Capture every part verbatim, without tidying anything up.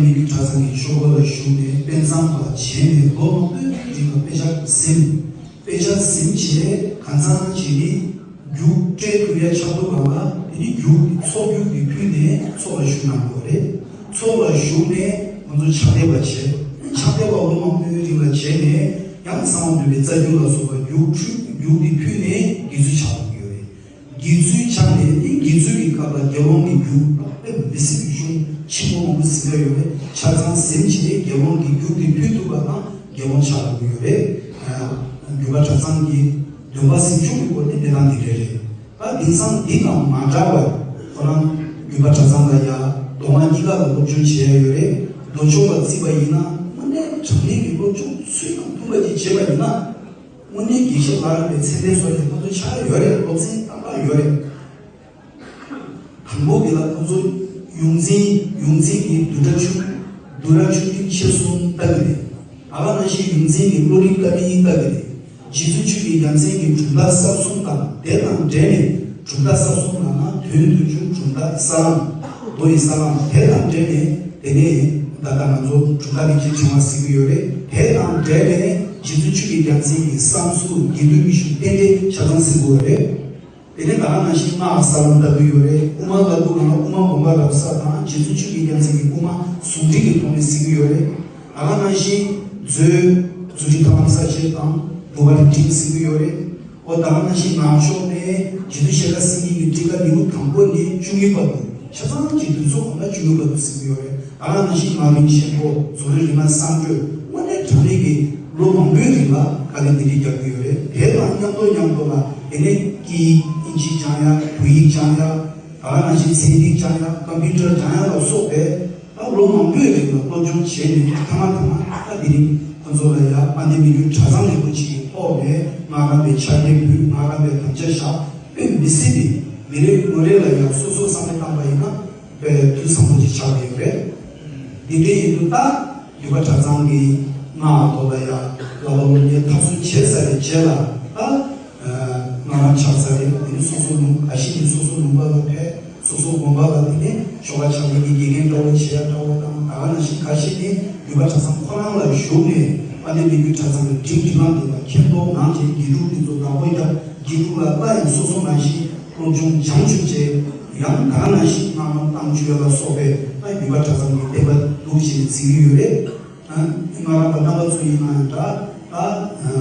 མི་རྒྱུད་གྲྭ་ཚང་གི་ཆོས་སྒོ་ལ་ཞུགས་ནས་དཔེ་མཛངས་པ་བྱས་ནས་ལོ་མང་པོའི་རིང་ལ་དཔེ་ཆ་ཟིན། དཔེ་ཆ་ཟིན་བྱས་གང་ཚང་བྱས་ནས་རྒྱུགས་སྤྲད་ཐུབ་ཡ་ཆགས་འདུག་གམ་ལ། དེ་ནི་རྒྱུགས་ཚོགས་རྒྱུགས་དེ་ཕུལ་ནས་ཚོགས་ལ་ཞུགས་གནང་དགོས་རེད། ཚོགས་ལ་ཞུགས་ནས་ང་ཚོ་ཕྱག་འདེབས་པ་བྱས། ཕྱག་འདེབས་པ་ལོ་མང་པོའི་རིང་ལ་བྱས་ནས་ཡང་གསང་བ་འདུས་པའི་རྩ་རྒྱུད་ལ་སོགས་པ་རྒྱུགས་ཕུལ། རྒྱུགས་དེ་ཕུལ་ནས་དགེ་ཚུལ་ཆགས་ཐུབ་ཀྱི་ཡོད་རེད། དགེ་ཚུལ་ཆགས་ནས་ནི་དགེ་ཚུལ་གྱི་སྐབས་ལ་དགེ་སློང་གི་རྒྱུགས་དཔེ་མི་སྲིད་པའི་གཞུང་ཆེན་པོ་མང་པོ་ཟིན་པ་ཡོད་རེད། ཆ་ཚང་ཟིན་བྱས་དགེ་སློང་གི་རྒྱུགས་དེ་ཕུལ་ཐུབ་པ་དང་དགེ་སློང་ཆགས་ཐུབ་ཀྱི་ཡོད་རེད། ཨ། རྒྱུད་པ་གྲྭ་ཚང་གི་འདུན་པ་ཟིན་བྱུང་གི་སྐོར་ནི་གནས་སྟངས་འདི་འདྲ་རེད། ད་དེང་སང་འདི་དང་མ་འདྲ་བར་ཁོ་རང་རྒྱུད་པ་གྲྭ་ཚང་ལ་ཡ་མདོ་སྔགས་གཉིས་ཀ་ལ་སློབ་སྦྱོང་བྱེད་ཡ་ཡོད་རེད། མདོ་ཕྱོགས་ལ་བརྩིས་པ་ཡིན་ན་དངོས་གནས་དྲང་གནས་ཀྱི་སློབ་སྦྱོང་ཚུལ་དང་མཐུན་པ་ཅིག་བྱེད་པ་ཡིན་ན། དངོས་གནས་དགེ་བཤེས་ལག་རིང་པའི་མཚན་ལྡན་སོགས་ཀྱི་ཁོ་ཚོ་ཆགས་ཡོད་རེད། སློབ་ཚན་ཏག་ཏག་ཡོད་རེད། དང་པོ་གི་ལ་ཁོ་ཚོ་ཡོངས་འཛིན། ཡོངས་འཛིན་གྱི་བསྡུས་གྲྭ་ཆུང་། བསྡུས་གྲྭ་ཆུང་འབྲིང་ཆེ་གསུམ་ལྟ་གི་རེད། ཨ་ལ་ནང་བཞིན་ཡོངས་འཛིན་གྱི་བློ་རིག་བཀའ་དྲིན་ལྟ་གི་རེད། རྗེ་བཙུན་ཆོས་ཀྱི་རྒྱལ་མཚན་གྱི་གྲུབ་མཐའ་གསར་གསུམ་དང་དེ་དང་འབྲེལ་ནས་གྲུབ་མཐའ་གསར་གསུམ་ནང་ན་དོན་དུ་འཇུག་གྲུབ་མཐའ་ས་ལམ། མདོ་ཡི་ས་ལམ། དེ་དང་འབྲེལ་ནས་དེ་ནས་ད་ལྟ་ང་ཚོ་གྲུབ་མཐའ་རིན་ཆེན་ཕྲེང་བ་ཟེར་གྱི་ཡོད་རེད། དེ་དང་འབྲེལ་ནས་རྗེ་བཙུན་ཆོས་ཀྱི་རྒྱལ་མཚན་གྱི་གསང་སྔགས་དགེ་འདུན་མི་ཞུ་རྟེན་འབྲེལ་ཆ་ཚང་ཟེར་དགོས་རེད། དེ་ནས་ད་ག་ནང་བཞིན་སྔགས་ས་ལམ་ལྟ་བུ་ཡོད་རེད། དབུ་མ་ལ་དུ་གང་ལ་དབུ་མ་དགོངས་པ་རབ་གསལ་དང་རྗེ་བཙུན་ཆོས་ཀྱི་རྒྱལ་མཚན་གྱི་དབུ་མ་ཟུང་འབྲེལ་གྱི་ཐོག་ནས་ཟེར་གྱི་ཡོད་རེད། ད་ག་ནང་བཞིན་མཛོད་རྫུ་འཕྲུལ་ཐ་མ་ས་བཅད་དང་བསྡུ་བ་རིགས་འགྲེ་ཟེར་གྱི་ཡོད་རེད། འོ་ད་ག་ནང་བཞིན་ནང་ཕྱོགས་ནས་རྗེ་བཙུན་ཤེལ་དཀར་སེང་གེ་གི་ཊཱི་ཀ་ལེའུ་དང་པོ་ནས་བཅུ་གཉིས་བར་དུ་ཆ་ཚང་གཅིག་བསྡུས་ཚོགས་གང་ལ་བཅུ་གཉིས་བར་དུ་ཟེར་གྱི་ཡོད་རེད། ཨ་ལ་ནང་བཞིན་ངག་དབང་ཆེན་པོ་རྫོགས་རིམ་རིམ་ལྔ་གསང་སྒྲོས་དངོས་གནས་དྲང་གནས་ཀྱི་ལོ་མང་པོའི་རིང་ལ་དཀའ་ལས་འདི་འདྲ་རྒྱག་གི་ཡོད་རེད། དེ་དང་མཉམ་དུ་མཉམ་དུ་ལ་དེ་ནས་སྐད་ཡིག་དབྱིན་ཇི་སྦྱང་ཡ། བོད་ཡིག་སྦྱང་ཡ། ཨ་ལ་ནང་བཞིན་ཚན་རིག་སྦྱང་ཡ། ཀམ་པུ་ཊར་སྦྱང་ཡ་ལ་སོགས་པའི་ད་ལོ་མང་པོའི་རིང་ལ་སློབ་སྦྱོང་བྱས་ནས་ཐ་མ་ཐ་མ་ད་དེ་རིང་ཁོ་ཚོ་ལ་ཡ་དཔལ་ལྡན་མི་འགྱུར་གྲྭ་ཚང་རིན་པོ་ཆེ་གི་ཐོག་ནས་སྔགས་རམས་པའི་ཕྱག་འཁྱེར་ཕུལ། སྔགས་རམས་པའི་དམ་བཅའ་བཞག་དཔེ་མི་སྲིད་པའི་མི་རེ་ངོ་རེ་ལ་ཡང་སོ་སོ་བསམ་བློ་བཏང་པ་ཡིན་ན་དཔེ་ཐུགས་བཟང་པོ་ཅིག་ཆགས་ཡོད་རེད། འདི་འདྲ་ཡིན་དུས་ད་རྒྱུད་པ་གྲྭ་ཚང་གི་སྔགས་ཐོག་ལ་ཡང་བསླབ་པ་སློབ་གཉེར་མཐར་སོན་བྱས་ཚར་བའི་རྗེས་ལ་ད་སྔགས་རམས་ཆགས་ཚར་རེད། དེ་ནི་སོ་སོ་ལུང་ཨ་ཤི་ནི་སོ་སོ་ལུང་པ་ལ་ཕེབས། སོ་སོ་དགོན་པ་ལ་དེ་ནས་ཆོ་ག་ཕྱག་ལེན་གྱི་དགེ་རྒན་འདྲ་བོ་བྱེད་ཡ་འདྲ་བོ་དང་། ད་ག་ནང་བཞིན་ཁ་ཤས་ནི་རྒྱུད་པ་གྲྭ་ཚང་ཁོ་རང་ལ་ཞུགས་ནས་དཔལ་ལྡན་མི་འགྱུར་གྲྭ་ཚང་གི་སྒྲིག་སྒྲིག་ལམ་དེ་ལ་མཁྱེན་རྟོགས་གནང་བྱས་དགེ་ཕྲུག་དེ་ཚོ་བདག་པོ་རྒྱབ། དགེ་ཕྲུག་ལ་སླར་ཡང་སོ་སོ་ནང་བཞིན་སློབ་སྦྱོང་སྦྱང་བཅུག་བྱས་ཡང་ད་ག་ནང་བཞིན་སྔགས་རམས་བཏང་བཅུག་ཡ་ལ་སོགས་པའི་ད་རྒྱུད་པ་གྲྭ་ཚང་གི་བསྟན་པ་འདུག་ཅེས་བརྩི་གི་ཡོད་རེད། སྔགས་རམས་པ་རྣམ་པ་ཚོ་ཡིན་ན་ཡང་འདྲ། ད་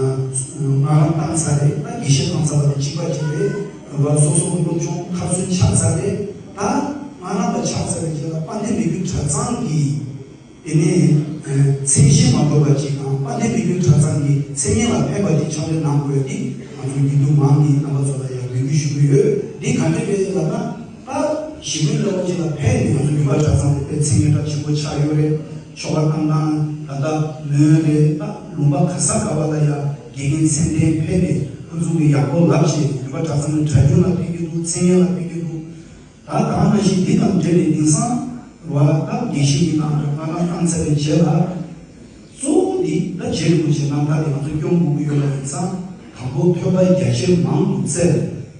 སྔགས་རམས་བཏང་ཚར་རེད། ད་དགེ་བཤེས་བཏང་ཚར་བ་དང་གཅིག་པ་གཅིག་རེད། སོ་སོ་སློབ་སྦྱོང་མཐར་སོན་ཆགས་ཚར་རེད། ད་སྔགས་རམས་པ་ཆགས་ཚར་བའི་རྗེས་ལ་དཔལ་ལྡན་མི་འགྱུར་གྲྭ་ཚང་གི་དེ་ནས་མཚན་གཞི་མ་འདོར་བ་ཅིག་དང་དཔལ་ལྡན་མི་འགྱུར་གྲྭ་ཚང་གི་མཚན་སྙན་ལ་ཕན་པ་ཅིག་ཕྱག་ལས་གནང་དགོས་ཏེ་ང་ཚོ་དགེ་འདུན་མང་གི་རྣམ་པ་ཚོ་ལ་ཡང་འབོད་སྐུལ་ཞུ་གི་ཡོད། འདི་ག་འདྲ་རེད་ལབ་ན། ད་ཞི་མོལ་ལ་བ་ཅིག་ལ་ཕན་ནས་ང་ཚོ་རྒྱུད་པ་གྲྭ་ཚང་དེ་དཔེ་མཚན་སྙན་གྲགས་ཆེན་པོ་ཆགས་ཡོད་རེད། ཆོ་ག་བཏང་སྟངས་ད་ལྟ་མོན་རེད། ད་ལུང་པ་ག་ས་ག་བ་ལ་ཡ་དགེ་རྒན་མཚན་ལྡན་ཕེབས་ནས་ཁོ་ཚོ་གི་ཡག་པོ་ལབ་བྱས་རྒྱུད་པ་གྲྭ་ཚང་གི་གྲྭ་རྒྱུན་ལ་ཕན་གྱི་འདུག་མཚན་སྙན་ལ་ཕན་གྱི་འདུག་ད་གང་ནང་བཞིན་འདི་དང་འབྲེལ་ནས་དེང་སང་བ་ད་དགེ་བཤེས་ཀྱི་ནང་དུ་སྔགས་རམས་བཏང་ཚར་བའི་རྗེས་ལ། གཙོ་བོ་འདི་ད་རྗེ་རིན་པོ་ཆེ་རྣམ་ཐར་དེ་ང་ཚོ་སྐྱོང་དགོས་ཀྱི་ཡོད་པ་ཡིན་ཙང་། དང་པོ་ཐོས་པ་རྒྱ་ཆེར་མང་དུ་བཙལ།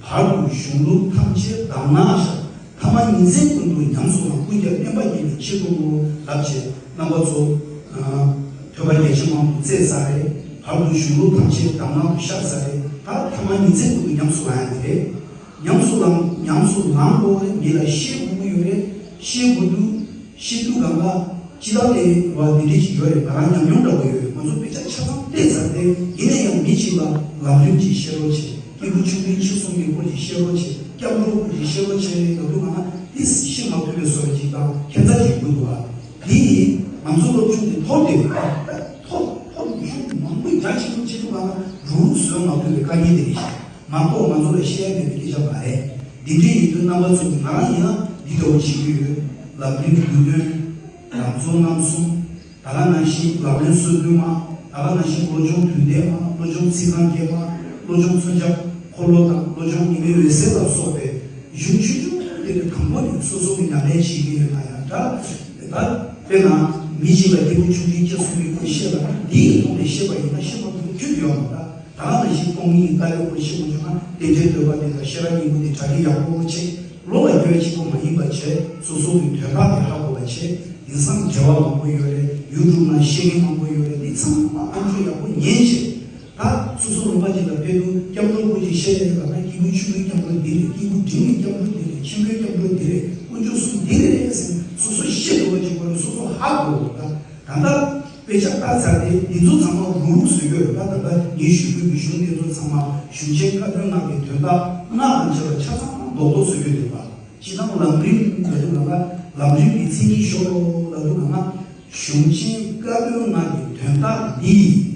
བར་དུ་གཞུང་ལུགས་ཐམས་ཅད་གདམས་ངག་བཞག་ཐ་མ་ཉིན་མཚན་ཀུན་ཏུ་ཉམས་སུ་བླང་། ཀུན་ཀྱང་སྨོན་པ་ཉིད་ལ་ཆེར་བསྐུལ་ལོ། ལབ་བྱས་རྣམ་པ་ཚོ། ཐོས་པ་རྒྱ་ཆེར་མང་དུ་བཙལ་ས་རེད། བར་དུ་གཞུང་ལུགས་ཐམས་ཅད་གདམས་ངག་ཏུ་ཤར་ས་རེད། ད་ཐ་མ་ཉིན་མཚན་ཀུན་ཏུ་ཉམས་སུ་བླང་ཡ་དེ་རེད། ཉམས་སུ་བླང་ཉམས་སུ་བླང་དགོས་རེད། མི་ལ་ཤེས་དགོས་ཀྱི་ཡོད་རེད། ཤེས་དགོས་དུས་ཤེས་དུས་གང་ག་ཅི་ལྟར་ལས་བ་འདི་འདྲ་ཞིག་ཡོད་རེད། ང་རང་ཉམས་མྱོང་འདྲ་པོ་ཡོད་རེད། ང་ཚོ་དཔེ་ཆ་ཆ་ཚང་བལྟས་ཚར་ཏེ་ཡིན་ན་ཡང་མི་གཅིག་ལ་ལམ་རིམ་གཅིག་བཤད་རོགས་བྱེད། སྐྱེས་བུ་ཆུང་འབྲིང་ཆེ་གསུམ་གྱི་སྐོར་གྱི་བཤད་རོགས་བྱེད། སྐྱབས་འགྲོ་སྐོར་གྱི་བཤད་རོགས་བྱེད་ལབ་དུས་ང་ལ་འདི་ཤེས་མ་ཐུབ་པའི་བཟོ་འདྲ་ཅིག་དང་ཁྱད་མཚར་ཅིག་དགོས་འདུག་ཨ། འདི་ཡིན་ང་ཚོ་སློབ་སྦྱོང་འདི་ཐོབ་སྟེ་ཐོབ་ཐོབ་ཤུགས་མང་པོ་རྒྱ་ཆེན་པོ་བྱེད་ཐུབ་པ་ན་རུ་བཟོ་མ་ཐུབ་པའི་དཀའ་ངལ་དེ་རེད་ཤག་མ་གཏོགས་ང་ཚོ་ལ་བཤད་ཡ་མེད་པའི་སྐད་ཆ་མ་རེད། འདི་འདྲ་ཡིན་དུས་རྣམ་པ་ཚོ་ང་རང་ཡིན་ན་འདི་འདྲ་བོ་བྱེད་ཀྱི་ཡོད། ལམ་རིམ་བསྡུས་དོན། ལམ་གཙོ་རྣམ་གསུམ། ད་ག་ནང་བཞིན་ལག་ལེན་སོ་བདུན་མ། ད་ག་ནང་བཞིན་བློ་སྦྱོང་དུས་གཏན་མ། བློ་སྦྱོང་ཚིག་རྐང་བརྒྱད་མ། བློ་སྦྱོང་མཚོན་ཆ་འཁོར་ལོ་དང་བློ་སྦྱོང་ཉི་མའི་འོད་ཟེར་ལ་སོགས་པའི་གཞུང་ཆུང་ཆུང་དེ་ལས་དང་པོ་ནས་སོ་སོ་གི་ཉམས་ལེན་བྱེད་ཀྱི་ཡོད་ན་ཡང་འདྲ། ད་དཔེར་ན་མི་གཅིག་ལ་སྐྱེས་བུ་ཆུང་འབྲིང་ཆེ་གསུམ་གྱི་སྐོར་བཤད་པ་ན་འདིའི་ཐོག་ནས་བཤད་པ་ཡིན་ན་བཤད་མ་ཐུབ་པའི་རྒྱུ་ཡོད་མ་རེད། ད་ག་ནང་བཞིན་སྟོང་ཉིད་ལྟ་བའི་སྐོར་བཤད་པ་ཡིན་ན་རྟེན་འབྲེལ་བསྟོད་པ་དེ་དང་ཤེས་རབ་སྙིང་པོ་དེ་གྲ་སྒྲིག་ཡག་པོ་བྱེད། ལོ་ལ་སྐྱོན་གཅིག་པོ་མ་ཡིན་པ་བྱས་སོ་སོ་གི་དོན་དག་དེ་ཧ་གོ་བ་བྱས། དེང་སང་བྲེལ་བ་མང་པོ་ཡོད་རེད། ཡུ་ཊུབ་ནང་བཤད་མཁན་མང་པོ་ཡོད་རེད། འདི་ཚང་མ་ཨམ་ཅོག་ཡག་པོ་ཉན་བྱས། ད་སོ་སོ་ལུང་པ་ཅིག་ལ་ཕེབས་དུས་སྐྱབས་འགྲོ་སྐུ་ཅིག་བཤད་ཡོད་པ་ན། སྐྱེས་བུ་ཆོས་ཀྱི་སྐྱབས་འགྲོ་འདི་རེད། སྐྱེས་བུ་འབྲིང་གི་སྐྱབས་འགྲོ་འདི་རེད། ཆེན་པོའི་སྐྱབས་འགྲོ་འདི་རེད། དཀོན་མཆོག་གསུམ་འདི་རེད་ཟེར་སོ་སོ་ཤེས་དགོས་པ་ཅིག་དགོས་རེད། སོ་སོ་ཧ་གོ་དགོས་རེད། ད་ད་ལྟ་དཔེ་ཆ་ལྟ་ཚར་ཏེ་འདི་ཚོ་ཚང་མ་རུག་རུག་བཟོས་ཡོད་རེད། ད་ད་ལྟ་ངས་ཞུ་རྒྱུ་གི་གཞུང་འདི་ཚོ་ཚང་མ་གཞུང་ཆེན་བཀའ་བསྡུ་ལྔ་གི་དོན་དག་ལྔ་དང་བཅས་པ་ཆ་ཚང་རྡོག་རྡོག་བཟོས་ཡོད་རེད་པ། སྤྱིར་བཏང་ལམ་རིམ་ལབ་དུས་ང་ལ་ལམ་རིམ་གྱི་མཚན་ཉིད་ཤོག་ལབ་དུས་ང་ལ་གཞུང་ཆེན་བཀའ་བསྡུ་ལྔ་གི་དོན་དག་འདི།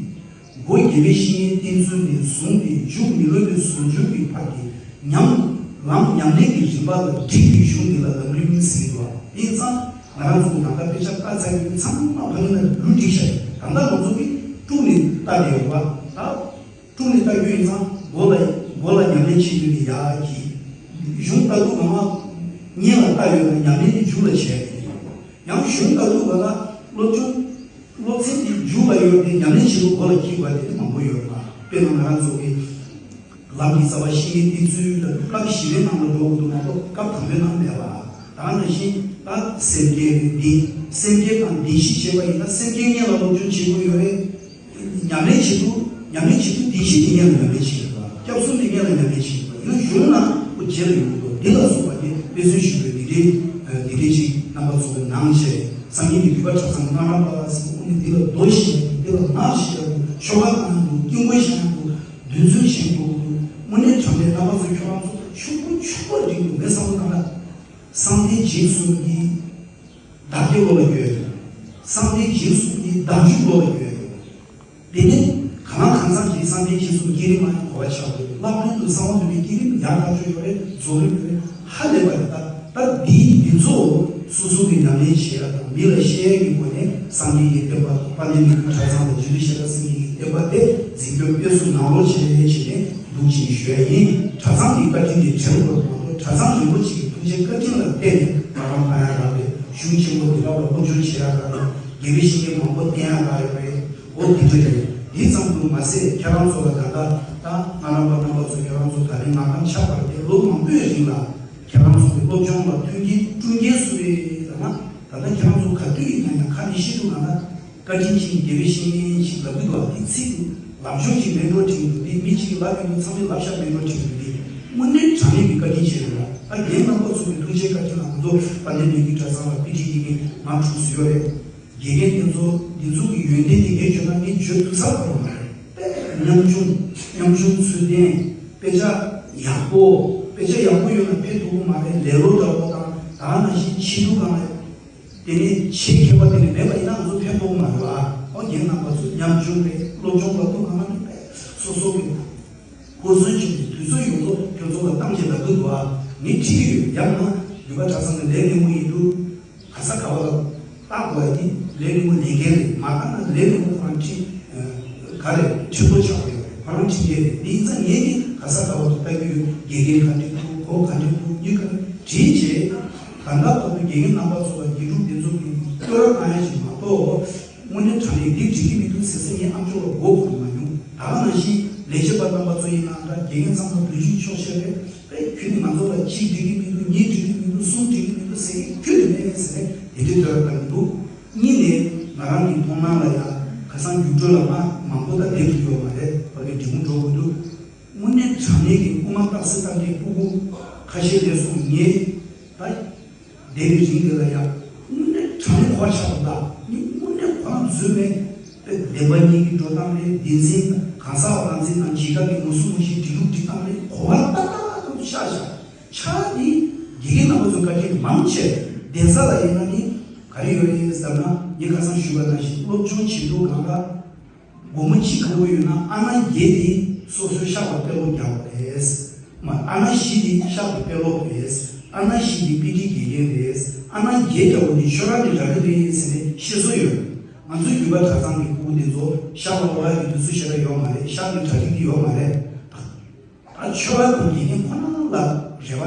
སྒོ་དགེ་བའི་བཤེས་གཉེན་བསྟེན་ཚུལ་ནས་བཟུང་སྟེ་མཇུག་མི་སློབ་པའི་ཟུང་འཇུག་གི་བར་གྱི་ཉམས། ལམ་ཉམས་ལེན་གྱི་རིམ་པ་ལ་སྒྲིག་པའི་གཞུང་འདི་ལ་ལམ་རིམ་ཟེར་གྱི་འདུག་པ། དེ་ཡིན་ཙང་ང་རང་ཚོ་གི་ད་ལྟ་དཔེ་ཆ་ལྟ་ཚར་ཡོད་ཚང་མ་ཕ་གི་ན་ལུགས་འགྲིག་ཤག་ད་ལྟ་ང་ཚོ་གིས་དཀྲུགས་ནས་ལྟ་བསྡད་ཡོད་པ། ད་དཀྲུགས་ནས་ལྟ་རྒྱུ་ཡིན་ཙང་མགོ་ལ་མགོ་ལ་ཉམས་ལེན་བྱེད་རྒྱུ་ནི་ཡག་གི། གཞུང་ལྟ་དུས་ང་མ་སྙན་ལ་ལྟ་ཡོད་ན་ཉམས་ལེན་ནི་མཇུག་ལ་བྱས་ཏེ། ཡང་གཞུང་ལྟ་དུས་ང་ལ་སློབ་སྦྱོང་སློབ་ཚན་དེ་མཇུག་ལ་ཡོད་དེ་ཉམས་ལེན་བྱེད་དུས་མགོ་ལ་འཁྱེར་དགོས་དེ་མང་པོ་ཡོད་པ། དཔེར་ན་ང་རང་ཚོ་གི་ལམ་གྱི་རྩ་བ་བཤེས་གཉེན་བསྟེན་ཚུལ་ལ་སྐབས་བཞི་པའི་ནང་ལ་འགྲོ་དགོས་འདུག་མ་གཏོགས་སྐབས་དང་པོའི་ནང་མེད་པ། ད་ནང་བཞིན་ད་སེམས་བསྐྱེད་རེད། འདི་སེམས་བསྐྱེད་དང་བདེན་བཞི་བྱས་པ་ཡིན་ན་སེམས་བསྐྱེད་སྔོན་ལ་སློབ་སྦྱོང་བྱེད་དགོས་ཡོད་རེད། ཉམས་ལེན་བྱེད་དུས་ཉམས་ལེན་བྱེད་དུས་བདེན་བཞི་དེ་སྔོན་ལ་ཉམས་ལེན་བྱེད་དགོས་པ། སྐྱབས་གསུམ་དེ་སྔོན་ལ་ཉམས་ལེན་བྱེད་དགོས་པ་ཡིན་ན་གཞུང་ན་ཁོ་རྗེས་ལ་ཡོང་གི་འདུག་འདི་ལ་སོགས་པ་དེ་དཔེ་མཚོན་ཞུ་བའི་འདི་འདྲའི་འདི་འདྲའི་ཅིག་རྣམ་པ་ཚོ་གི་ནང་བྱས་སངས་རྒྱས་ཀྱི་འདུས་པ་གྲྭ་ཚང་སྔགས་རམས་པ་ཟེར་དབུ་མའི་འདི་ལ་མདོ་བཤད་ཡག་འདི་ལ་སྔགས་བཤད་ཡག་ཆོ་ག་གནང་ཡག་དཀྱིལ་འཁོར་བཤམས་ཡག་འདུལ་འཛོམས་བཤམས་ཡག་དངོས་གནས་དྲང་གནས་རྣམ་པ་ཚོ་ཁྱོད་རང་ཚོ་ཕྱུག་པོ་ཕྱུག་པོ་རིགས་དུ་མེད་བསམ་བློ་བཏང་ན། བསམ་གཏན་འཇིགས་གསུམ་གྱི་བདག་སྐྱེ་བློ་ལ་འགྱོད་ཡོད། བསམ་གཏན་འཇིགས་གསུམ་གྱི་བདག་འཇུག་བློ་ལ་འགྱོད་ཡོད། དེ་ནས་གང་ལ་གང་འཚམ་གྱིས་བསམ་གཏན་འཇིགས་གསུམ་བསྐྱེད་རིམ་མ་ཡང་གོ་བ་ཆགས་དགོས། སླར་སྟོན་དུ་གསང་བ་འདུས་པའི་བསྐྱེད་རིམ་ཡང་དག་བརྗོད་ཡོད་རེད། རྫོགས་རིམ་ཡོད་རེད། ཧ་ལས་པ་རེད། ད་ད་འདིའི་འདི་ཚོ་སོ་སོ་གི་ཉམས་ལེན་བྱེད་ཡ་དང་མི་ལ་བཤད་ཡ་གི་སྒོ་ནས་སངས་རྒྱས་ཀྱི་བསྟན་པ་དཔལ་ལྡན་མི་འགྱུར་གྲྭ་ཚང་དང་རྗེ་བཙུན་ཤེས་རབ་སེང་གེ་གི་བསྟན་པ་དེ་འཛིན་སྐྱོང་སྤེལ་གསུམ་གནང་རོགས་བྱེད་ཅེས་ནས་འདུག་ཅེས་ཞུ་ཡ་ཡིན། གྲྭ་ཚང་གི་བཀའ་དྲིན་དེ་དྲན་དགོས་པ་མ་གཏོགས་གྲྭ་ཚང་རིན་པོ་ཆེ་གི་ཐུགས་རྗེ་བཀའ་དྲིན་ལ་བརྟེན་ནས་ང་རང་ཕན་ཡ་རག་རེད། གཞུང་ཆེན་པོ་འདི་དག་ལ་སློབ་སྦྱོང་བྱེད་ཡ་རག་རེད། དགེ་བའི་བཤེས་གཉེན་མང་པོ་བསྟེན་ཡ་རག་ཡོད་རེད། འོ་དེ་འདྲ་རེད། འདི་ཙམ་དུ་མ་ཟད་ཁྱེད་རང་ཚོ་ལ་ད་ལྟ་ད་སྔགས་རམས་པ་རྣམ་པ་ཚོ་ཁྱེད་རང་ཚོ་ད་རིང་ང་དང་ཆགས་པར་ཏེ་ལོ་མང་པོའི་རིང་ལ་ཁྱེད་རང་ཚོ་གི་སློབ་སྦྱོང་ལ་མཐུན་རྐྱེན་བསྐྲུན་མཁན་སུ་རེད་ལབ་ན། ད་ལྟ་ཁྱེད་རང་ཚོ་ག་དུས་ཡིན་ན་ཡང་ཁ་ནས་ཤེས་ཐུབ་ན་ན། བཀའ་དྲིན་ཆེ། དགེ་བའི་བཤེས་གཉེན་ཞིག་ལབ་ཀྱི་འདུག་པ། འདི་ཚིག་འདི་ལམ་ཤོག་ཅིག་མེད་འགྲོ་དྲན་གྱི་འདུག་འདི་མི་གཅིག་གིས་ལབ་ཀྱི་འདུག་ཚང་མས་ལབ་ཤག་མེད་འགྲོ་དྲན་གྱི་འདུག་འདི་དངོས་གནས་དྲང་གནས་ཀྱི་བཀའ་དྲིན་ཆེ་རེད་ལ། ད་རྒན་རྣམ་པ་ཚོ་གི་ཐུགས་རྗེ་བཀའ་དྲིན་ལ་ང་ཚོ་དཔལ་ལྡན་མི་འགྱུར་གྲྭ་ཚང་ལ་དཔེ་ཁྲིད་ཀྱི་མཁན་མང་དྲགས་སུ་ཡོད་རེད། དགེ་རྒན་དེ་ཚོ་འདི་ཚོ་གི་ཡོན་ཏན་དེ་ངས་བརྗོད་ན་ངས་བརྗོད་ཐུབ་ས་ག་རུ་མ་རེད། དཔེ་ཉམ་ཆུང་ཉམ་ཆུང་ཚུལ་ལྡན། དཔེ་ཆ་ཡག་པོ། དཔེ་ཆ་ཡག་པོ་ཡོད་ན་ཕན་ཐོགས་ཀྱི་མ་རེད། ལེ་ལོ་འདྲ་པོ་དང་ད་ནང་བཞིན་ཕྱི་ལུགས་གང་རེད། དེ་ནས་ཆེད་མཁས་པ་དེ་ནས་མེད་པ་ཡིན་ན་ང་ཚོ་ཕན་ཐོགས་མ་རེད་བ། ཨོ་རྒན་རྣམ་པ་ཚོ་ཉམ་ཆུང་རེད། སློབ་སྦྱོང་ལ་ཐུགས་སྣང་མེད་པས་སོ་སོ་གི་ཧུར་བརྩོན་བྱས་ནས་དུས་ཚོད་ཡོངས་རྫོགས་ཁྱོད་ཚོ་ལ་བཏང་བྱས་ལབ་ཀྱི་འདུག་ཨ། ངས་ཁྲིད་ཀྱི་ཡོད། ཡང་ན་འདུས་པ་གྲྭ་ཚང་གི་ལས་སྣེ་མོ་ཡིན་དུས་ག་ས་ག་བ་ལ་བཏགས་དགོས་ཡ་དེ་ལས་སྣེ་མོ་ལས་འགན་རེད། མ་བཏགས་ན་ལས་སྣེ་མོ་ཁོ་རང་ཁྲིད་ག་རེ་ཁྲིད་ཐོ་ཆགས་ཡོད་རེད། ཁོ་རང་ཁྲིད་མཁན་རེད། དེ་ཡིན་ཙང་ངས་ནི་ག་ས་ག་བ་དུ་ལྟ་གི་ཡོད། དགེ་རྒན་ག་འདྲ་འདུག་ཁོ་ག་འདྲ་འདུག་མི་ག་འདྲ་དྲིས་བྱས། ད་ལྟ་བར་དུ་དགེ་རྒན་རྣམ་པ་ཚོ་ལ་དགེ་ཕྲུག་དེ་ཚོ་གི་བསྟོད་ར་བཏང་ཡ་ཞིག་མ་གཏོགས། དངོས་གནས་དྲང་གནས་འདི་འགྲིག་གི་མི་འདུག་ཟེར་ཟེར་ངས་ཨམ་ཅོག་ལ་མགོ་འཁོར་མ་མྱོང་། ད་ག་ནང་བཞིན་ལས་བྱེད་པ་རྣམ་པ་ཚོ་ཡིན་ན་འདྲ། དགེ་རྒན་ཚང་མ་དུས་རྒྱུན་ཆོག་ཤེས་རེད། དཔེ་ཁྱོད་ནི་ང་ཚོ་ལ་གཅིག་འགྲིག་གི་མི་འདུག་གཉིས་འགྲིག་གི་མི་འདུག་གསུམ་འགྲིག་གི་མི་འདུག་ཟེར་མཁན་ཁྱོད་ནི་མེད་ཟེར་ནས་དེ་འདྲའི་བསྟོད་ར་བཏང་གི་འདུག་གཉིས་ནས་ང་རང་གི་མཐོང་སྣང་ལ་ཡ་ཁ་སང་རྒྱུགས་སྤྲོད་ལ་མ་མང་པོ་ད་བསྡད་ཐུབ་ཡོད་མ་རེད། ཕ་གི་འབྲི་གུང་འགྲོ་དགོས་འདུག་དངོས་གནས་དྲང་གནས་ཀྱི་སྐུ་ངལ་རྟགས་གསལ་བཏང་མཁན་སྤུ་གུ་ཁ་ཤས་སླེབས་སོང་། ངས་ད་བསྡད་པའི་རིང་འདི་ལ་ཡ་དངོས་གནས་དྲང་གནས་གོ་བ་ཆགས་པ་འདུག་ངས་དངོས་གནས་ཁོ་རང་རྫུན་མེད། དཔེ་བདེན་པ་གཉིས་ཀྱི་འགྲོ་སྟངས་རེད། བདེན་འཛིན་ཁང་གསར་བ་ནང་འཛིན་དང་ཇི་ལྟར་གྱི་ངོ་སྲུང་ངོ་ཤེས་སྒྲིག་ལུགས་སྒྲིག་སྟངས་རེད། གོ་བ་ཏག་ཏག་ཏག་ཏག་ཤར་བཞག་ཆ་འདི་དགེ་རྒན་རྣམ་པ་ཚོ་བཀའ་དྲིན་མང་ཆེ་གདན་ས་ལ་ཡིན་ན་ནི་ག་རེ་ཡོད་རེད་ཟེར་ན། ངས་ཁ་སང་ཞུས་པ་ནང་བཞིན་སློབ་སྦྱོང་བྱེད་དུས་གང་ལ་སྒོར་མོ་གཅིག་གང་པོ་ཡོད་ན་ཨ་ན་བརྒྱད་དེ་སོ་སོའི་ཤག་ལ་དཔེ་ཀློག་རྒྱག་པ་རེད། མ་ཨ་ན་བཞི་དེ་ཤག་ཏུ་དཔེ་ཀློག་རེད། ཨ་ན་བཞི་དེ་དཔེ་ཁྲིད་དགེ་རྒན་རེད། ཨ་ན་བརྒྱད་འདྲ་བོ་དེ་ཤོག་ཁག་ནས་རག་གི་རེད་ཟེར་ནས་ཤེས་སོ་ཡོད། ང་ཚོའི་རྒྱུད་པ་གྲྭ་ཚང་གི་སྤུ་གུ་དེ་ཚོ་ཤག་ལ་ཀློག་ཡག་གི་དུས་ཚོད་ཞེ་དྲག་ཡོད་མ་རེད། ཤག་གི་གྲ་སྒྲིག་དེ་ཡོད་མ་རེད། ད་ཆོས་པ་དང་དགེ་རྒན་ཁོ་ན་ལ་རེ་བ་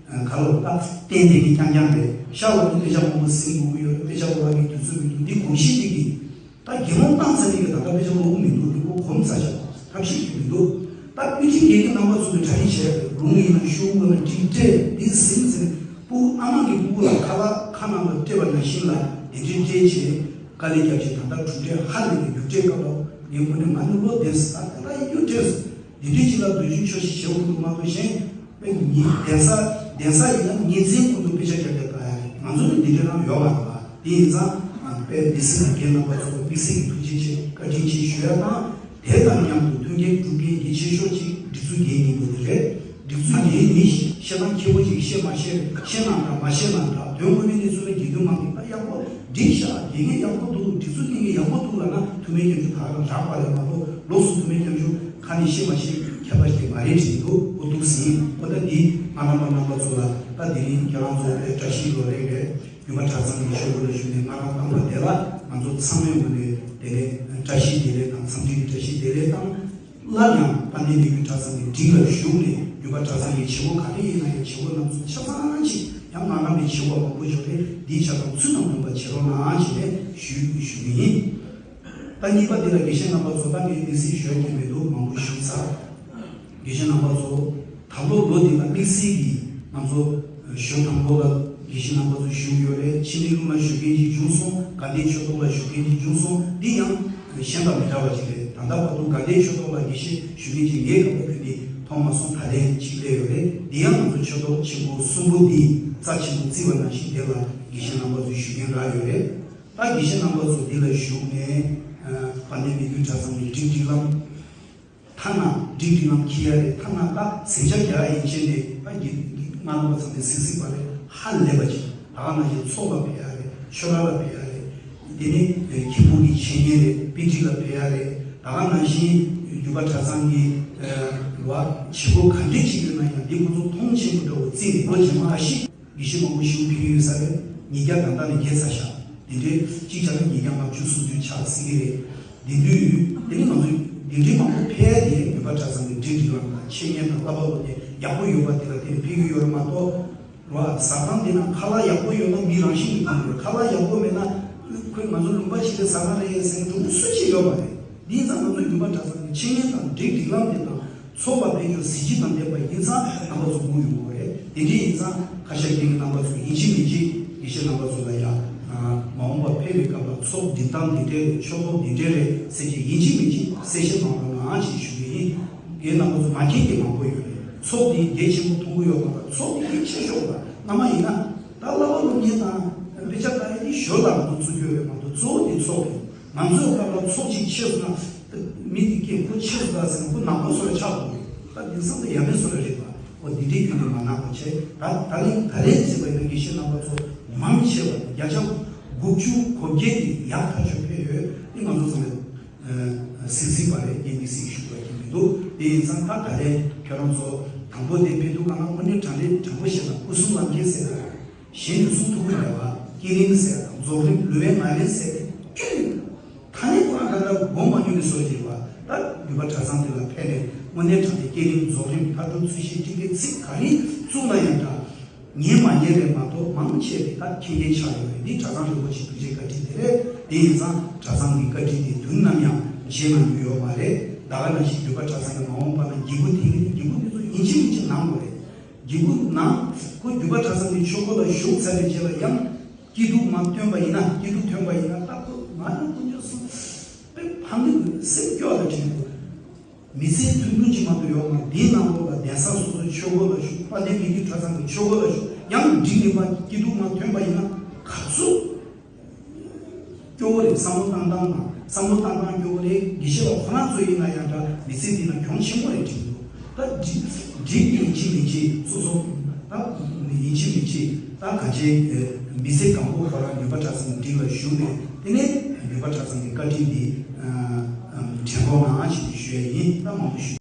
ག་ལོ་ད་བསྟན་བསྟན་གྱི་རྐྱང་རྐྱང་རེད། ཤག་ལ་དཔེ་ཆ་མང་པོ་ཟིན་དགོས་ཀྱི་ཡོད་རེད། དཔེ་ཆ་ཀློག་ཡག་གི་དུས་ཚོད་མི་འདུག་འདི་གོམས་གཤིས་ཅིག་གིས། ད་དགེ་སློང་བཏང་ཚར་ནས་ཀྱི་ད་ལྟ་དཔེ་ཆ་ཀློག་གི་མི་འདུག་འདི་ཁོ་གོམས་ཚར་ཤག་ཐབས་ཤེས་ཀྱི་མི་འདུག་ད་དཔེ་ཁྲིད་དགེ་རྒན་རྣམ་པ་ཚོ་གི་གྲ་སྒྲིག་བྱས་ལུང་ཡིན་ན་ཤོག་གུ་ན་ཁྲིད་སྤྲད་འདི་ཟིན་ཟིན་སྤུ་གུ་ཨ་མ་གི་སྤུ་གུ་ལ་ཁ་ལག་ཁ་ནང་ལ་སྤྲད་པ་ནང་བཞིན་ལ་ དེ་འདྲའི་སྤྲད་བྱས་དཀའ་ལས་བརྒྱབ་བྱས། ད་ལྟ་གྲུབ་འབྲས་ཧ་ལས་པའི་རྒྱུགས་སྤྲད་སྐབས་ལ་ངས་དངོས་གནས་ང་ནི་བློ་བདེ་སོང་། ད་ད་ལྟ་ཡིན་རྒྱུ་འབྲས་སོང་། འདི་འདྲའི་ཅིག་ལ་འདོད་ཆུང་ཆོག་ཤེས་བྱེད་དགོས་འདུག་མ་གཏོགས། གཞན་དཔེ་ཉིན་གདན་ས་གདན་ས་ཡིན་ན་ཉིན་མཚན་ཀུན་ཏུ་དཔེ་ཆ་རྒྱབ་རྒྱབ་བལྟ་ཡ་རེད། ང་ཚོ་ནི་འདི་འདྲ་རང་ཡོད་མ་རེད་པ། དེ་ཡིན་ཙང་དཔེ་འདི་སྲིད་ན་རྒན་རྣམ་པ་ཚོ་དམིགས་བསལ་གྱི་ཐུགས་རྗེ་ཆེ་བཀའ་དྲིན་ཆེ་ཞུ་ཡ་དང་། དེ་དང་མཉམ་དུ་མཐུན་རྐྱེན་སྒྲུབ་མཁན་གལ་ཆེ་ཤོས་ཅིག་སྒྲིག་འཛུགས་འགན་ཡིན་དགོས་ནི་རེད། སྒྲིག་འཛུགས་འགན་ནི་བཤད་སྟངས་མཁས་པོ་ཅིག་བཤད་མ་བཤད། བཤད་ན་འདྲ་མ་བཤད་ན་འདྲ། དོན་དངོས་གནས་གནས་ཚུལ་ལ་དགེ་འདུན་མང་གིས་ད་ཡག་པོ་འགྲིག་ཤག་དགེ་རྒན་ཡག་པོ་འདུག་སྒྲིག་འཛུགས་འགན་ཡག་པོ་འདུག་ལབ་ན་ཐུགས་སྨོན་སྐྱབས་འཇུག་ད་ག་རང་རག་པ་རེད་མ་གཏོགས། ལོགས་སུ་ཐུགས་སྨོན་སྐྱབས་འཇུག་ཁ་ནས་བཤད་མ་བཤད་ཁྱད་པར་ཅིག་མ་རེད་དྲན་འདུག་འོ་འདུག་ཟིན། འོ་ད་འདི་སྔ་རྣམ་པ་རྣམ་པ་ཚོ་ལ་ད་དེ་རིང་ཁྱེད་རང་ཚོ་བཀྲ་ཤིས་ལོ་རེ་བའི་རྒྱུད་པ་གྲྭ་ཚང་གི་ཆོས་སྒོ་ལ་ཞུགས་ནས་སྔ་རང་རྣམ་པ་དེ་ལ་ང་ཚོ་ཚང་མའི་ངོས་ནས་དེ་ནས་བཀྲ་ཤིས་བདེ་ལེགས་དང་འཚམས་འདྲི་གི་བཀྲ་ཤིས་བདེ་ལེགས་དང་། སླར་ཡང་དཔལ་ལྡན་མི་འགྱུར་གྲྭ་ཚང་གི་སྒྲིག་ལ་ཞུགས་ནས། རྒྱུད་པ་གྲྭ་ཚང་གི་བྱེད་སྒོ་ག་རེ་ཡིན་ན་ཡང་བྱེད་སྒོ་རྣམས་ཚོ་ཆ་ཚང་ཅིག་ཡང་སྔར་ནང་བའི་བྱེད་སྒོ་མང་པོ་ཡོད་རེད། འདིའི་ཆ་ཚང་ཚུལ་དང་མཐུན་པ་བྱེད་རོགས་གནང་ཞེས་ནས་ཞུ་ཞུ་གི་ཡིན། ད་གཉིས་པ་འདི་ལ་དགེ་བཤེས་རྣམ་པ་ཚོ་ད་ངས་དམིགས་བསལ་ཞུ་ཡ་གི་མི་འདུག་མང་པོ་ཞུས་ཚར། དགེ་བཤེས་རྣམ་པ་ཚོ། ད་ལོ་ལོ་འདི་ལ་དམིགས་བསལ་གྱིས་ང་ཚོ་ཞོ་དང་པོ་ལ་དགེ་བཤེས་རྣམ་པ་ཚོ་ཞུགས་ཡོད་རེད། ཕྱི་ནས་ལུང་ལ་ཞུགས་མཁན་ཅིག་བྱུང་སོང་། དགའ་ལྡན་ཆོས་ཐོག་ལ་ཞུགས་མཁན་ཅིག་བྱུང་སོང་། འདི་ཡང་གཞན་དང་མི་འདྲ་བ་ཅིག་རེད། ད་ལྟ་བར་དུ་དགའ་ལྡན་ཆོས་ཐོག་ལ་དགེ་བཤེས་ཞུགས་མཁན་ཅིག་ངའི་སྐབས་ལ་ཁྱོན་ནས་མཐོང་མ་སོང་། ད་ལན་ཅིག་སླེབས་ཡོད་རེད། འདི་ཡང་ང་ཚོ་ཆོས་ཐོག་ཆེན་པོ་གསུམ་པོ་འདི་རྩ་ཆེན་པོ་བརྩིས་པ་ནང་བཞིན་དེ་ལ་དགེ་བཤེས་རྣམ་པ་ཚོས་ཞུགས་མཁན་རག་ཡོད་རེད། ད་དགེ་བཤེས་རྣམ་པ་ཚོ་འདི་ལ་ཞུགས་ནས་དཔལ་ལྡན་མི་འགྱུར་གྲྭ་ཚང་གི་སྒྲིག་སྒྲིག་ལམ། ཐ་ན་སྒྲིག་སྒྲིག་ལམ་འཁྱེར་ཡ་རེད། ཐ་ན་ད་ཟིང་ཆ་རྒྱག་ཡ་ཡིན་ཕྱིན་ནས་ད་གི་སྔ་རོལ་པ་ཚང་མས་གཟིགས་གཟིགས་པ་རེད། ཧ་ལས་པ་ཅིག་ད་ག་ནང་བཞིན་ཚོགས་ལ་ཕེབས་ཡ་རེད། ཆོས་ར་ལ་ཕེབས་ཡ་རེད། དེ་ནས་མཁན་པོ་གི་འཆད་ཉན་རེད། དཔེ་ཁྲིད་ལ་ཕེབས་ཡ་རེད། ད་ག་ནང་བཞིན་རྒྱུད་པ་གྲྭ་ཚང་གི་བ་བྱེད་སྒོ་ག་འདྲས་ཅིག་ཡོད་ན་ཡང་འདི་ཁོ་ཚོ་མཐོང་ཆེན་པོ་འདྲ་བོ་བརྩིས་ནས་ལོ་རྗེས་མ་ཁ་ཤས། དགེ་བཤེས་མང་པོ་ཞིག་ཕེབས་ཡོད་ས་རེད། ཉིས་བརྒྱ་ད་ལྟ་ནས་བརྒལ་ཚར་ཤག་དེ་འདྲའི་གཅིག་ཆ་ན་ཉིས་བརྒྱ་ལྔ་བཅུ་སུམ་ཅུ་ཆགས་སྲིད་ཀྱི་རེད། དེ་དུས་དེ་ནི་ང་ཚོས་དེ་འདྲའི་མང་པོ་ཕེབས་ཏེ་རྒྱུད་པ་གྲྭ་ཚང་གི་སྒྲིག་སྒྲིག་ལམ་དང་འཆད་ཉན་དང་བསླབ་པ་སློབ་གཉེར་ཡག་པོ་ཡོད་པ་དེ་ལ་བརྟེན་ཕེབས་ཀྱི་ཡོད་རེད་མ་གཏོགས། རོ་ཨ་ཟ་ཁང་དེ་ན་ཁ་ལག་ཡག་པོ་ཡོད་ན་མི་རང་བཞིན་གྱིས་ཕོངས་ཀྱི་རེད། ཁ་ལག་ཡག་པོ་མེད་ན་ཁོས་ང་ཚོ་ལུང་པ་ཞིག་ལ་ཟ་ཁང་རེད་ཟེར་ནས་འགྲོ་མཁན་སུ་གཅིག་ཡོད་མ་རེད། དེ་ཡིན་ཙང་ང་ཚོ་རྒྱུད་པ་གྲྭ་ཚང་གི་འཆད་ཉན་དང་སྒྲིག་སྒྲིག་ལམ་དེ་དང་། ཚོགས་པ་ཕན་ཚུན་གཟི་བརྗིད་དང་ལྡན་པ་ཡིན་ཙང་རྣམ་པ་ཚོ་སྒུག་ཡོང་གི་རེད། དེ་འདྲ་ཡིན་ཙང་ཁ་ཤས་རྒན་གྱི་རྣམ་པ་ཚོ་ཡིན་གཅིག་མིན་གཅིག་དགེ་བཤེས་རྣམ་པ་ཚོ་ལ་ཡ། མ་འོངས་པ་ཕེབས་པའི་སྐབས་ལ་ཚོགས་འདི་དང་འདི་འདྲ་རེད། ཆོས་ཚོགས་འདི་འདྲ་རེད་ཟེར་གྱི་ཡིན་གཅིག་མིན་གཅིག་གསལ་བཤད་གནང་རོགས་གནང་ཞེས་ཞུ་གི་ཡིན། རྒན་རྣམ་པ་ཚོ་མ་མཁྱེན་མཁན་མང་པོ་ཡོད་རེད། ཚོགས་འདི་གལ་ཆེན་པོ་མཐོང་གི་ཡོད་མ་རེད། ཚོགས་འདི་གལ་ཆེ་ཤོས་རེད། སྔ་མ་ཡིན་ན་ད་བསླབ་པ་སློབ་གཉེར་དང་དཔེ་ཆ་ལྟ་ཡ་འདི་ཞོར་ལ་ང་ཚོ་བཙུགས་ཡོད་རེད་མ་གཏོགས་གཙོ་བོ་འདི་ཚོགས་རེད། ང་ཚོའི་སྐབས་ལ་ཚོགས་གཅིག་ཆད་སོང་ན་མི་དེ་སྐད་ཁོ་ཆད་སོང་ད་ཟེར་ན་ཁོ་ནག་པོ་བཟོ་འདྲ་ཆགས་འགྲོ་གི་རེད། ད་དེང་སང་ད་ཡ་མེད་བཟོ་འདྲ་རེད་པ། འོ་འདི་འདྲའི་རྒྱུ་ནས་མ་གནང་བ་བྱས། ད་ད་ལན་ད་ལན་བརྩིས་པ་ཡིན་ན་དགེ་བཤེས་རྣམ་པ་ཚོ་མང་ཆེ་བ་བརྒྱ་ཆ་དགུ་བཅུ་གོ་བརྒྱད་དེ་ཡག་ཐག་ཆོད་ཕེབས་ཡོད། དེ་ང་ཚོ་ཚང་མས་གཟིགས་གཟིགས་པ་རེད། རྒན་དེ་གཟིགས་ཞུ་དགོས་ཀྱི་མི་འདུག་དེ་ཡིན་ཙང་ད་ད་ལན་ཁྱོད་རང་ཚོ་དང་པོ་དེ་ཕེབས་དུས་ག་ན་དངོས་གནས་དྲང་གནས་དྲང་པོ་བཤད་ན་སྐུ་གསུང་ལམ་ཁྱེར་ཟེར་ན། གཞན་ནས་གསུང་ཐུབ་ཀྱི་མེད་པ། བསྐྱེད་རིམ་ཟེར་དང་རྫོགས་རིམ་ལུས་པའི་ངག་རིམ་ཟེར་ཏེ་ཁྱོན་ནས་ད་ནི་ཁོ་རང་ག་འདྲ་སྒོམ་མ་མྱོང་ནས་སོ་ཞེས་པ། ད་རྒྱུད་པ་གྲྭ་ཚང་དེ་ལ་ཕེབས་ནས་དངོས་གནས་དྲང་གནས་བསྐྱེད་རིམ་རྫོགས་རིམ་མཐར་ཐུག་ཚུལ་ཤིང་ཊཱི་ཀའི་ཚིག་ག་རེ་བཙུགས་ན་ཡང་འདྲ། ཉན་མ་ཉན་རེད་མ་གཏོགས་མང་ཆེ་བས་ད་མཁྱེན་མཁན་ཆགས་ཡོད་རེད། འདི་གྲྭ་ཚང་རིན་པོ་ཆེ་ཐུགས་རྗེ་བཀའ་དྲིན་དེ་རེད། དེ་ཡིན་ཙང་གྲྭ་ཚང་གི་བཀའ་དྲིན་དེ་དུས་ནམ་ཡང་བརྗེད་གནང་རྒྱུ་ཡོད་མ་རེད། ད་ག་ནང་བཞིན་རྒྱུད་པ་གྲྭ་ཚང་གི་མ་འོངས་པ་ན་འགྱིག་གུ་འཐེན་གྱི་རེད། འགྱིག་གུ་འདི་ཚོ་ཡིན་གཅིག་མིན་གཅིག་ནང་དགོས་རེད། འགྱིག་གུ་ནང་ཁོ་རྒྱུད་པ་གྲྭ་ཚང་གི་ཆོས་སྒོ་ལ་ཞུགས་ཚར་བའི་རྗེས་ལ་ཡང་སྐྱིད་སྡུག་མ་ཐོན་པ་ཡིན་ན། སྐྱིད་སྡུག་ཐོན་པ་ཡིན་ན་ད་ཁོ་ང་ནི་དཀོན་མཆོག་གསུམ་དཔེ་ཕམ་ནི་སེམས་སྐྱོ་བ་དྲན་དགོས། མི་ཚེ་ཐུང་ཐུང་ཅིག་མ་གཏོགས་ཡོད་མ་རེད། འདིའི་ནང་ལོགས་ལ་གདན་ས་སོ་སོའི་ཆོས་སྒོ་ལ་ཞུགས། དཔལ་ལྡན་མི་འགྱུར་གྲྭ་ཚང་གི་ཆོས་སྒོ་ལ་ཞུགས། ཡང་འགྲིག་མིན་པ་སྐྱིད་སྡུག་མ་ཐོན་པ་ཡིན་ན་ག་ཚོད། སྐྱོ་བོ་རེད། བསམ་བློ་བཏང་སྟངས་དང་བསམ་བློ་བཏང་སྟངས་སྐྱོ་བོ་རེད། དགེ་བཤེས་པ་ཁོ་རང་ཚོ་ཡིན་ན་ཡང་འདྲ་མི་ཚེ་འདི་ན་གྱོང་ཆེན་པོ་རེད་དྲན་འདུག་ད་འགྲིག་འགྲིག་ཡིན་གཅིག་མིན་གཅིག་སོ་སོ་ད་ཡིན་གཅིག་མིན་གཅིག་ད་གང་ཅི་མི་ཚེ་གང་པོ་ཁོ་རང་རྒྱུད་པ་གྲྭ་ཚང་འགྲིག་ལ་ཞུགས་ནས་དེ་ནས་རྒྱུད་པ་གྲྭ་ཚང་གི་བཀའ་དྲིན་འདི་དྲན་རོགས་གནང་ཞེས་ཞུ་ཡ་ཡིན། ད་མང་པོ་ཞུ།